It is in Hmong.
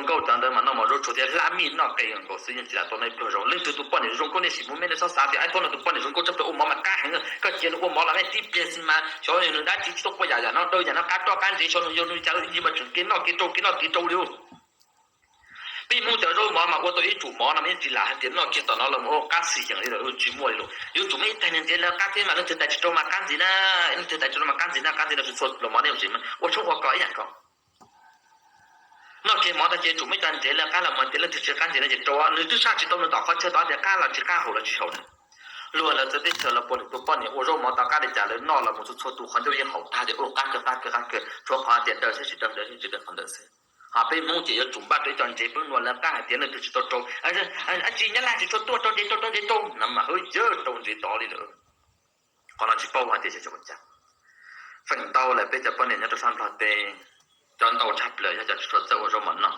Nkauj cov ntawd mas noj mov zaub tsuag thiab hlab mij noj qe nkaus xwb, yeej tsis lam tau noj ib pluag zoo. Leej twg tus poj niam zoo nkauj nej sim mus me nej txhob xav tias ib tug no tus poj niam zoo nkauj tsuag pes ua mov mas qab heev, koj cia nws ua mov los nej tib pliag xwb mas xyov nws dab tsi tsis tau quaj yam yam no daw yam no qab roj qab ntsev, xyov nws yog nws cas ib yam mas tseem kev noj kev rau kev noj kev rau li. Peb Hmoob cov zaub mov mas ua tau ib tsum mov no mas yeej tsis lam hais tias noj kiag tom no los mus ua qab xis yeem li lawm, tsis muaj li lawm. Yuav tsum muaj ib tag niag ntsev lawv qab thiab mas leej twg tais tsis rau mas qab ntxiv na, leej twg tais tsis rau mas qab ntxiv na, qab ntxiv no txhua txhua los mov nej ua tsev mas ua tshoob ua kos ib yam ko. Noj kiag mov tag ces tsum muaj ib co ntsev lawv qab los mas tias leej twg tsis qab ntxiv no ces rau, nws twb saj tsis tau nws tom qhov chaw tod tias qab los tsis qab haum los tsis haum na. Luag lawv txawv teb chaws los puas lwm tus poj niam ua zaub mov tom qab li cas lawv noj los mus txhua txhua tus qhov ncauj yeej haum tag tias ua qab kawg qab kawg qab kawg, tshuav qhov tias daw thiab tsis daw daw thiab tsis daw qhov ntawd xwb. Ho peb Hmoob ces yuav tsum npaj rau ib co ntsev peb nua lawv qab hais tias leej twg tsis tau rau, ab tsis Nyab Laj tsis tshua tuaj rau ntsev rau rau ntsev rau no mas hwv yawg rau ntsev tod li lawm. Qhov no tsis paub hais tias xyov ua cas. Feem ntau lawm peb cov poj niam nyob rau sab Nplog teb, cov ntau tshaj plaws yog cov tsis tshua txawj ua zaub mov no.